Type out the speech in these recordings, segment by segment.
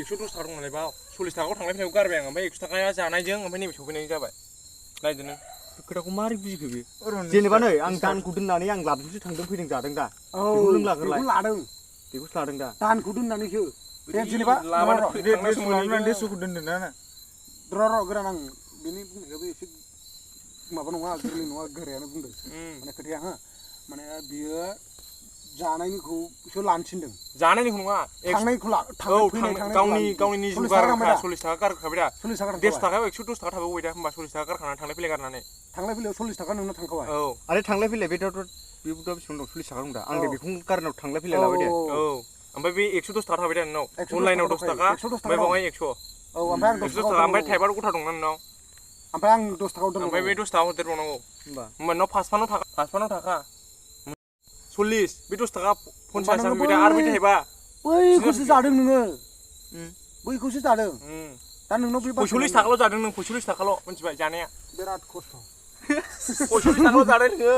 110 थाखा दं नालाय बाव 40 थाखाखौ थांलाय फैलायाव गारबाय आं ओमफ्राय 100 थाखाया जानायजों ओमफ्य नैबे सफैनाय जाबाय नायदो नों खोथाखौ मारै बुजिखो बे जेनेबा नै आं दानखौ दोननानै आं लाबजोंसो थांदों फैदों जादों दा बेखौ नों लाग्रोलाय बेखौ लादों बेखौसो लादों दा दानखौ दोननानैसो जेनेबा देरस'खौ दोनदों ना र' गोरान आं बेनि बुंनायाबो एसे माबा नङा गोरलै नङा गोरायानो बुंदों माने खोथाया हो माने बियो जानायनिखौसो लानो थिनदों जानायनिखौ नङा थांनायखौ गावनि निजु गारखा 40 थाखा गारखाबाय दा 40 थाखा 150 थाखायाव 110 थाखा थाबावबाय दा होमबा 40 थाखा गारखानानै थांलाय फैलाय गारनानै थांलाय फैलायाव 40 थाखा नोंना थांखाबाय औ आरो थांलाय फैलाय बे बुस्थुआ बेसेबां दं 40 थाखा दं दा आं दे बेखौ गारनाव थांलाय फैलाय लाबाय दे औ ओमफ्राय बे 110 थाखा थाबाय दा नोंनाव अनलाइनाव 10 थाखा ओमफ्राय बावहाय 100 औ ओमफ्राय आं 10 थाखा ओमफ्य थाइबा गथा दंना नोंनाव ओमफ्राय आं 10 थाखा दोनबाय ओमफ्राय बे 10 थाखा हरदेरबावनांगौ होमबा नोंनाव फासपानाव थाखा 40 बे 10 थाखा 50 जाबाय दा आरो बबै थाइबा बैखौसो जादों नोङो बैखौसो जादों दा नोंनाव बे 45 थाखाल' जादों नों 45 थाखाल' मिथिबाय जानाया बिराद खस्थ' 45 थाखाल' जादों नोङो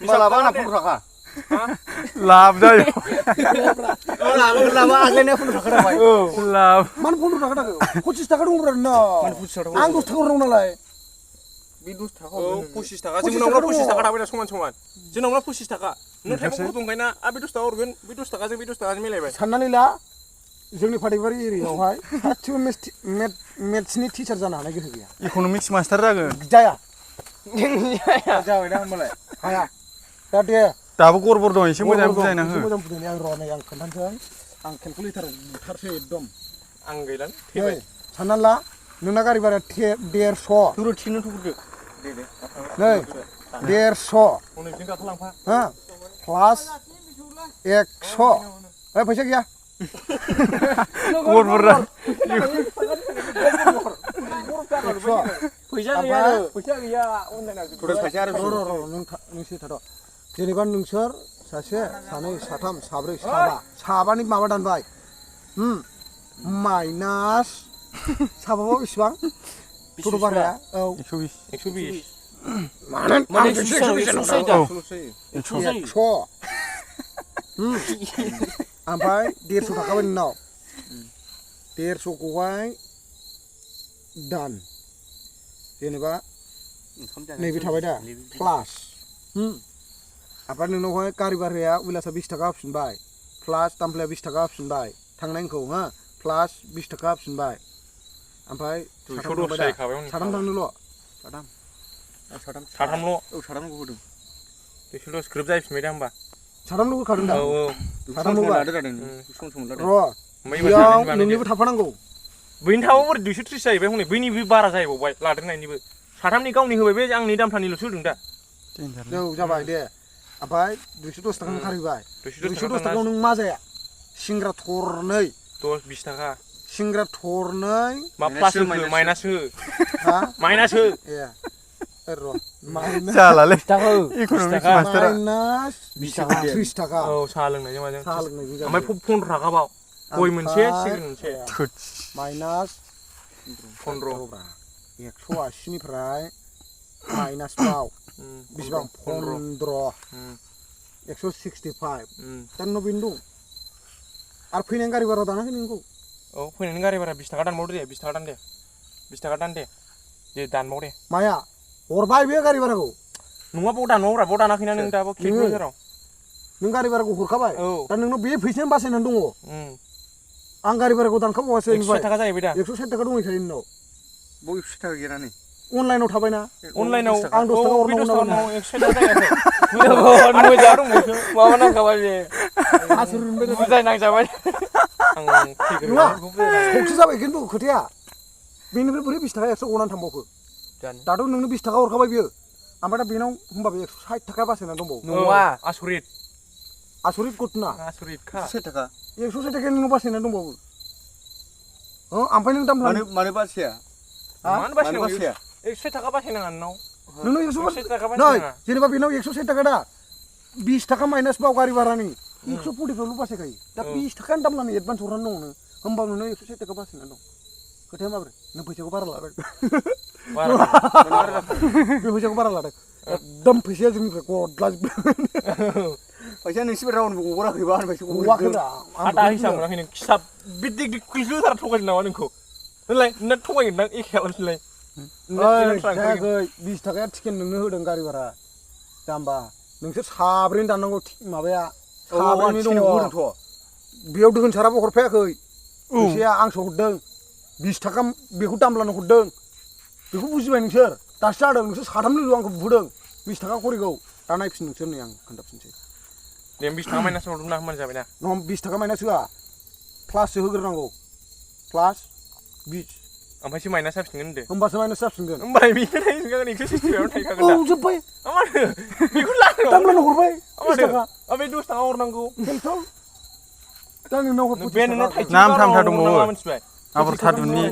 मालाबा आंना 15 थाखा लाभ जायो लाभ आग्लायनाया 15 थाखा जाबाय औ लाभ मानो 15 थाखा थाखो 25 थाखा दंब्रा नोंनाव मानो 25 थाखा आं 10 थाखा दं नालाय बे 10 थाखा औ 25 थाखा जोंनाव 25 थाखा थाबाय दा समान जोंनाव 25 थाखा नों थाइबाखौ दंखायना आ बे 10 थाखा हरगोन बे 10 थाखाजों बे 10 थाखाजों मिलायबाय साननानै ला जोंनि फाथैबारि एरियायावहाय सासेबो मेथ्सनि टिचार जानो हानाय गोहो गैया इक'नमिक्स मास्टार जागोन जाया जाबाय दा होमबालाय हाया दा दे दाबो गरबर दं एसे मोजां बुजायना हो मोजां बुजायनाय आं र' नै आं खोन्थानोसै आं केलकुलेटार बुथारसै एकदम आं गैलानो थैबाय साननानै ला नोंना गारि भाराया 150 थुरु थिनो थुरदो नै 150 हनैजों गाखोलांफा हा प्लास 100 ओइ फैसा गैया गरबर फैसा गैया अनलाइनाव फैसा आरो नोंसोर थाथ' जेनेबा नोंसोर सासे सानै साथाम साब्रै साबानि माबा दानबाय माइनास साबाबाव बेसेबां टट' भाराया औ 120 माने 100 ओमफ्राय 150 थाखाबाय नोंनाव 150खौहाय दान जेनेबा नैबे थाबाय दा प्लास ओमफ्राय नोंनावहाय गारि भाराया उइलासा 20 थाखा होफिनबाय प्लास दामफ्लाया 20 थाखा होफिनबाय थांनायखौ हा प्लास 20 थाखा होफिनबाय ओमफ्राय साथाम थांनोल' साथामल' औ साथामखौ होदों 210 ग्रोब जाहैफिनबाय दा होमबा साथामल' होखादों दा औ साथामल' लादो जादों सम लादो र' बेयाव नोंनिबो थाफानांगौ बैनि थाबाबो बोरै 230 जाहैबाय हनै बैनिबो बारा जाहैबावबाय लादेरनायनिबो साथामनि गावनि होबाय बे आंनि दामफ्रानिल'सो होदों दा औ जाबाय दे ओमफ्राय 210 थाखा खारहैबाय 210 थाखायाव नों मा जाया सिंग्रा थरनै 20 थाखा सिंग्रा थरनै मा प्लास हो माइनास हो हा माइनास हो ए र' माइनास जालालै इक'नमिक्स मास्टारा माइनास 20 थाखा 30 थाखा औ साहा लोंनायजों माजों साहा लोंनायजों ओमफ्राय 15 थाखा बाव गय मोनसे सिगारेट मोनसे माइनास 15 180 निफ्राय माइनास बाव बेसेबां 15 165 दा नोंनाव बेनो दं आरो फैनायनि गारि भारा दाना नोंखौ औ फैनायनि गारि भारा 20 थाखा दानबावदो दे 20 थाखा दान दे 20 थाखा दान दे दानबाव दे माया हरबाय बे गारि भाराखौ नङा बाव दानबावब्रा बाव दानाखैना नों दाबो केलकुलेटाराव नों गारि भाराखौ हरखाबाय दा नोंनाव बे फैसायानो बासायनानै दङ आं गारि भाराखौ दानखाबावासो 160 थाखा जाहैबाय दा 160 थाखा दंहैखायो नोंनाव बाव 160 थाखा गैया नै अनलाइनाव थाबायना अनलाइनाव आं 10 थाखा हरनांगौ नामा 160 थाखा जायाखै मोजां दंबावसो माबा नांखाबाय बे बुजाय नांजाबाय आं नङा सकसो जाबाय खिन्थु खोथाया बेनिफ्राय बोरै 20 थाखा 100 गनानै थांबावखो दाथ' नोंनो 20 थाखा हरखाबाय बियो ओमफ्राय दा बेनाव होमबाबो 160 थाखा बासायनानै दंबावो नङा आसरित घटना आसरितखा 160 थाखा 160 थाखा नोंनाव बासायनानै दंबावो ओमफ्राय नों दाम मानो बासिया मानो बासाया 160 थाखा बासायनाङा नोंनाव नोंनो 160 थाखा नै जेनेबा बेनाव 160 थाखा दा 20 थाखा माइनास बाव गारि भारानि 140 बासायखायो दा 20 थाखानि दाम लानो एडभान्स हरनानै दङ नों होमबा नोंनो 160 थाखा बासायनानै दं खोथाया माबोरै नों फैसाखौ बारा लादों बे फैसाखौ बारा लादों एकदम फैसाया जोंनिफ्राय गदलाजोबबाय फैसा नोंसिबो रावनोबो गगराखैबा होनबायसो गवाखैब्रा आदा हिसाब मोनाखै नों खिसाब बिदि कुलिसुथार थगायदों नामा नोंखौ होनलाय नों थगायगोन दां एखेयावनोलाय जायाखै 20 थाखाया टिकेट नोंनो होदों गारि भारा जाम्बा नोंसोर साब्रैनि दाननांगौ माबाया साब्रैनि दङ बेयाव दोनसाराबो हरफायाखै फैसाया आंसो हरदों 20 थाखा बेखौ दामलानो हरदों बेखौ बुजिबाय नोंसोर दासो जादों नोंसोर साथामनि आंखौ बुदों 20 थाखा खरिखौ दा नायफिन नोंसोर नै आं खोन्थाफिनसै दे 20 थाखा माइनास हरदोंना होमबानो जाबाय ना 20 थाखा माइनास होआ प्लाससो होग्रोनांगौ प्लास 20 ओमफ्रायसो माइनास जाफिनगोन होनदो होमबासो माइनास जाफिनगोन होमबालाय बेनो थाहैगोन एक्स' सिक्सटियावनो थाहैखागोन दा जोब्बाय माथो बेखौ लानो दामलानो हरबाय 20 थाखा ओमफ्राय 10 थाखा हरनांगौ बेनोथ' दा नोंनाव हर बे नोंनाव थाइसे नाम थाम था दंबावो मिथिबाय आबर थादुननि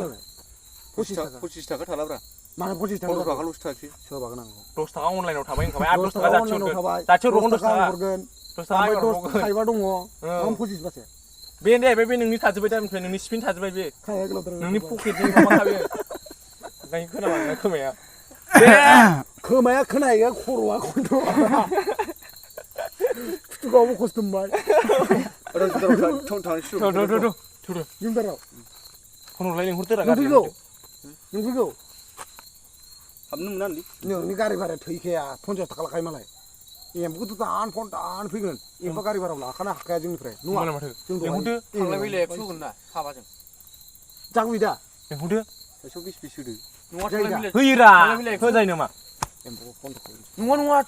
25 थाखा थालाब्रा मानो 25 थाखा 15 थाखाल'सो थासै सोबागोन आंखौ 10 थाखा अनलाइनाव थाबाय होनखाबाय आरो 10 थाखा जाथि अनलाइनाव हरगोन थाबाय जाथि हरगोन 10 थाखा हरगोन 10 थाखा ओमफ्राय 10 हरगोन थाइबा दङ आं 25 बासो बे जाहैबाय बे नोंनि थाजोब्बाय दा ओमफ्राय नोंनि स्पिन थाजोब्बाय बे खाया गोलावद्राय नोंनि पकेटनि माबा थाबाय ओंखायनो खोनाबाय खोमाया खोमाया खोनायो खर'आ खन्थ'आ फुथुगावबो खस्थ' मोनबाय जिमदाराव फन हरलाय लिंहरदोरा नों फैगौ हाबनो मोना होनलै नोंनि गारि भाराया थैखाया 50 थाखा लाखायो मालाय एम्फौखौथ' दान फैगोन एम्फौ गारि भारायाव लाखानो हाखाया जोंनिफ्राय नङा माथो जों लिंहरदो थांलाय फैलाय फुगोन ना साबाजों जागुइ दा लिंहरदो फैसायाव बिस होदो नङा थांलाय फैलाय होयोरा होजायो नामा एम्फौखौ फन नङा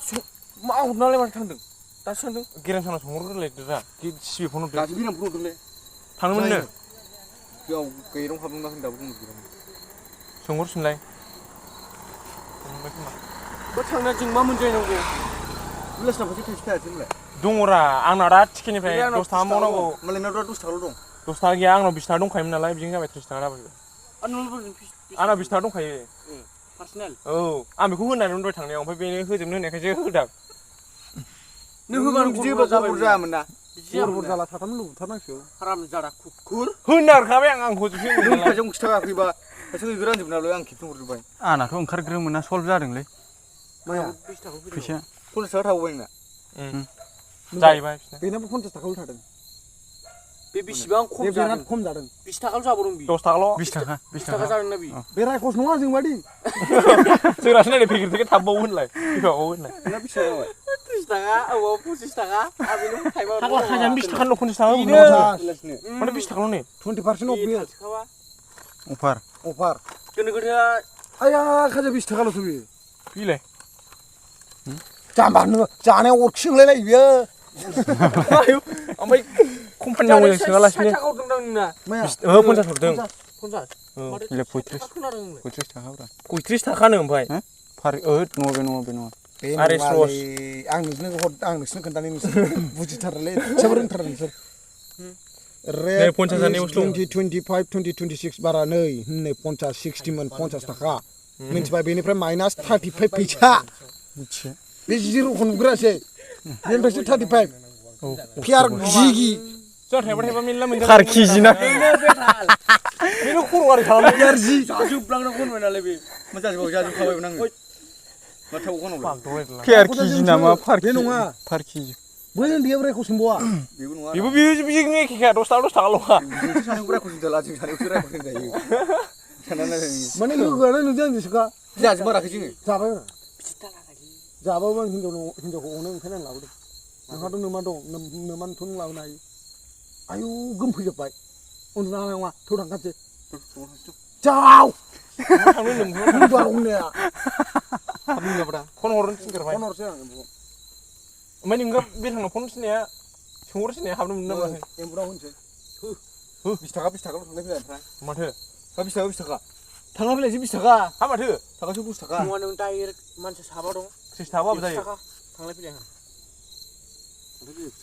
मा हरनालाय माथो थांदों दासो थांदों गेरेमसानाव सोंहरग्रोलायदोरा सिबि फन हरदो दासो बिराम फन हरदोंलै थांनोमोननो बेयाव गैरं हाबदोंना दाबो दङ सोंहरफिनलाय थांना जों मा मोनजायनांगौ उल्लासना फैसा थाइसे थायासै होनलाय दङरा आंना दा टिकेटनिफ्राय 10 थाखा मावनांगौ मालायनाव दा 10 थाखाल' दं 10 थाखा गैया आंनाव 20 थाखा दंखायोमोन नालाय बिदिनो जाबाय 30 थाखा जाबाय आंनाव 20 थाखा दंखायो पार्सनेल औ आं बेखौ होनानै दहाय थांनायाव ओमफ्राय बेनो होजोबनो होनायखायसो होदां नों होबानो बिदि होबा गरबर जायामोन ना गरबर जाला साथाम लुबुथारनांसिगौ हाराम जादा खुर होननारखाबाय आं होजोबसै नों फैसायाव खिथाखाखैबा फैसा गैग्रानजोबनालाय आं खेबसे हरजोब्बाय आंनाथ' ओंखारग्रोमोना सल्भ जादोंलै माया फैसाया 50 थाखा थाबावबाय नोंना जाहैबाय बेनाबो 50 थाखाल' थादों बे बेसेबां खम जादों बिराद खम जादों 20 थाखाल' जाबावदों बि 10 थाखाल' 20 थाखा 20 थाखा जादोंना बि बे रायखस नङा जों बादि जोंनासो नायदो पेकेट थाबबावो होनलाय फैबावो होनलाय नोंना बेसेबां जाबाय 30 थाखा औ 25 थाखा आरो बेनो थाइबा थाखा खाजानो 20 थाखाल' 50 थाखा बेनो माने 20 थाखाल' नै 20% अफ बियो अफार अफार गोनो गोथोआ आया खाजा 20 थाखाल'सो बियो बिलाय जाम्बा नोङो जानायाव अरखि सोंलायलायो बियो ओमफ्राय कम्पानियाव मोजां सोङालासिनो 60 थाखा हरदों नोंना माया 50 हरदों 50 इलाय 35 खोनादों नोंलाय 35 थाखाब्रा 35 थाखानो ओमफ्राय फार नङा बे नङा बे आरे नङालै आं नोंसोरनो खोन्थानो नोंसोर बुजिथारलै एसेबो रोंथारा नोंसोर रेट 2025 2026 बारा नै होननै 50 60 मोन 50 थाखा मिन्थिबाय बेनिफ्राय माइनास 35 फैसा मिथिया बे जिर'खौ नुग्रासै बेनिफ्रायसो 35 फियार जिगि जों थाइबा मेल्ला मोनदों फार केजि ना बेनो खर' गारि खालामो फियार जि जाजोबलांनांगौ होनबाय नालाय बे मोजां जाजोबखाबायमोन आङो माथो खनावलाय फार केजि नामा फार बे नङा फार केजि बै उन्दैयाव रायखौ सोंबावा बेबो नङा बेबो बेजों एखेखा 10 थाखाल'खा जोंसो सानैखौ रायखौ सिन्था ला जों सानैखौसो रायखौ सिन्थायो साननानै माने लोगोआनो नुदों आंजोंसोखा जाजोबाराखै जोङो जाबाय जाबाबो आं हिनजावखौ अनो ओंखायनो आं लाबोदों नोंहाथ' नोमा दं नोमानोथ' नों लाबोनो हायो आयौ गोमफैजोब्बाय उन्दुनो हानाय नङा थौ थांखानोसै जाव बार हमनाया फन हरनो थिनगोरबाय फन हरसै आं ओमफ्राय नोंगा बे थांनाव फन सिनाया सोंहरसिनाया हाबनो मोनदों नामा एम्बुराव होनसै 20 थाखा थांलाय फैलाय ओमफ्राय माथो 20 थाखा थांलाय फैलायसो 20 थाखा हा माथो थाखासो 20 थाखा नङा नों डाइरेक्ट मानसि साबा दं 30 थाखाबाबो जायो थांलाय फैलाय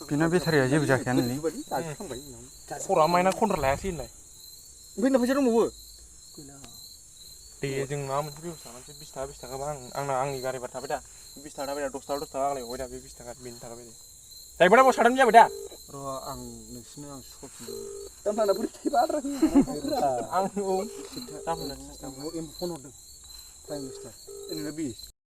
बेना बेटारिया जेबो जाखायानोलै खर'आ माइना कन्ट्रल लायासै होनलाय ओमफ्राय फैसा दंबावो दे जों माबा मोनसे बेबस्था खालामसै 20 थाखाबा आंनि गारि भारा थाबाय दा 20 थाखा थाबाय दा 10 थाखा आंलाय हरबाय दा बे 20 थाखा बेनि थाखाय जाहैबाय दा साथाम जाबाय दा र' आं नोंसिनो आं सफिनदों दामफ्राना बोरै थाइबा आद्रा आं औ एम्बु फन हरदों प्राइम मिनिस्टार ओरैनो 20